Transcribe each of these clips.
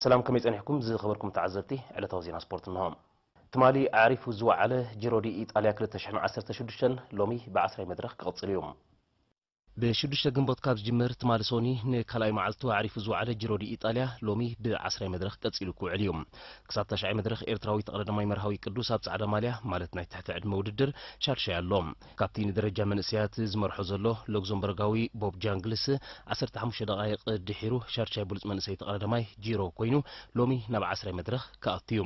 ሰላም፣ ከመይ ጸኒሕኩም ዝኸበርኩም ተዓዘብቲ? ዕለታዊ ዜና ስፖርት እንሆ። ትማሊ ኣዕሪፉ ዝወዓለ ጂሮ ዲ ኢጣልያ ክልተ ሽሕን ዓሰርተ ሽዱሽተን ሎሚ ብዓስራይ መድረኽ ክቕጽል እዩ። ብሽዱሽተ ግንቦት ካብ ዝጅምር ትማሊ ሶኒ ንካልኣይ መዓልቱ ኣዕሪፉ ዝወዓለ ጂሮ ዲ ኢጣልያ ሎሚ ብዓስራይ መድረኽ ቀጺሉ ክውዕል እዩ። ክሳብ ታሽዓይ መድረኽ ኤርትራዊ ተቐዳዳማይ መርሃዊ ቅዱስ ኣብ ጻዕዳ ማልያ ማለት ናይ ትሕቲ ዕድመ ውድድር ሻድሻይ ኣሎ። ካብቲ ንደረጃ መንእሰያት ዝመርሖ ዘሎ ሉክዘምበርጋዊ ቦብ ጃንግልስ ዓሰርተ ሓሙሽተ ደቓይቕ ድሒሩ ሻድሻይ ብሉጽ መንእሰይ ተቐዳዳማይ ጂሮ ኮይኑ ሎሚ ናብ ዓስራይ መድረኽ ክኣቱ እዩ።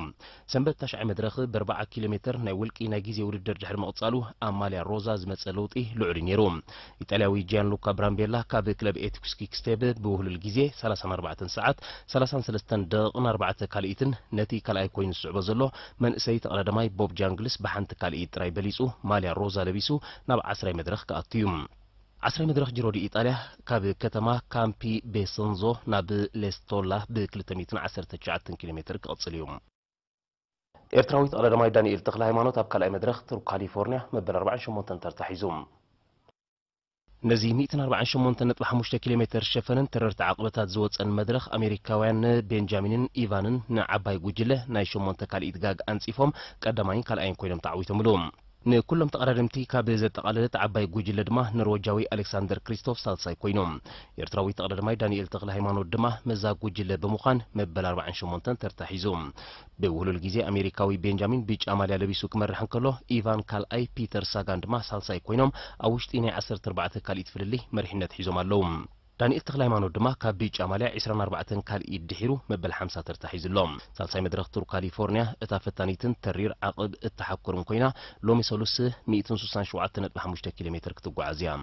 ሰንበት ታሽዓይ መድረኽ ብኣርባዓ ኪሎ ሜትር ናይ ውልቂ ናይ ግዜ ውድድር ድሕሪ ምቕጻሉ ኣብ ማልያ ሮዛ ዝመጸ ለውጢ ልዑል እዩ ነይሩ። ኢጣልያዊ ጂያን ሉካ ብራምቤላ ካብ ክለብ ኤትኩስ ኪክስቴብ ብውህሉል ግዜ ሰላሳን ኣርባዕተን ሰዓት ሰላሳን ሰለስተን ደቂቕን ኣርባዕተ ካልኢትን ነቲ ካልኣይ ኮይኑ ዝስዕቦ ዘሎ መንእሰይ ተቐዳዳማይ ቦብ ጃንግልስ ብሓንቲ ካልኢት ጥራይ በሊጹ ማልያ ሮዛ ለቢሱ ናብ ዓስራይ መድረኽ ክኣቱ እዩ። ዓስራይ መድረኽ ጂሮ ዲ ኢጣልያ ካብ ከተማ ካምፒ ቤሰንዞ ናብ ሌስቶላ ብ ክልተ ሚእትን ዓሰርተ ትሽዓተን ኪሎ ሜትር ክቕጽል እዩ። ኤርትራዊ ተቐዳዳማይ ዳንኤል ተኽለ ሃይማኖት ኣብ ካልኣይ መድረኽ ቱር ካሊፎርኒያ መበል ኣርባዓን ሸሞንተን ተርታ ሒዙ። ነዚ ሚእትን ኣርባዓን ሸሞንተን ነጥቢ ሓሙሽተ ኪሎ ሜትር ዝሸፈነን ተረርቲ ዓቕብታት ዝወጸን መድረኽ ኣሜሪካውያን ቤንጃሚንን ኢቫንን ንዓባይ ጉጅለ ናይ ሸሞንተ ካልኢት ጋግ ኣንጺፎም ቀዳማይን ካልኣይን ኮይኖም ተዓዊቶምሉ። ንኩሎም ተቐዳደምቲ ካብ ዘጠቓለለት ዓባይ ጉጅለ ድማ ኖርወጃዊ ኣሌክሳንደር ክሪስቶፍ ሳልሳይ ኮይኑ፣ ኤርትራዊ ተቐዳዳማይ ዳንኤል ተኽለ ሃይማኖት ድማ መዛ ጉጅለ ብምዃን መበል ኣርባዓን ሸሞንተን ተርታ ሒዙ። ብውህሉል ግዜ ኣሜሪካዊ ቤንጃሚን ብጫ ማልያ ለቢሱ ክመርሕ እንከሎ፣ ኢቫን ካልኣይ፣ ፒተር ሳጋን ድማ ሳልሳይ ኮይኖም ኣብ ውሽጢ ናይ ዓሰርተ ኣርባዕተ ካልኢት ፍልልይ መሪሕነት ሒዞም ኣለዉ። ዳንኤል ተኽለ ሃይማኖት ድማ ካብ ብጫ ማልያ ዕስራን ኣርባዕተን ካልኢት ድሒሩ መበል ሓምሳ ተርታ ሒዙ ኣሎ። ሳልሳይ መድረኽ ቱር ካሊፎርኒያ እታ ፈታኒትን ተሪር ዓቕብ እተሓኮርን ኮይና ሎሚ ሰሉስ ሚእትን ስሳን ሸውዓተን ነጥቢ ሓሙሽተ ኪሎ ሜትር ክትጓዓዝ እያ።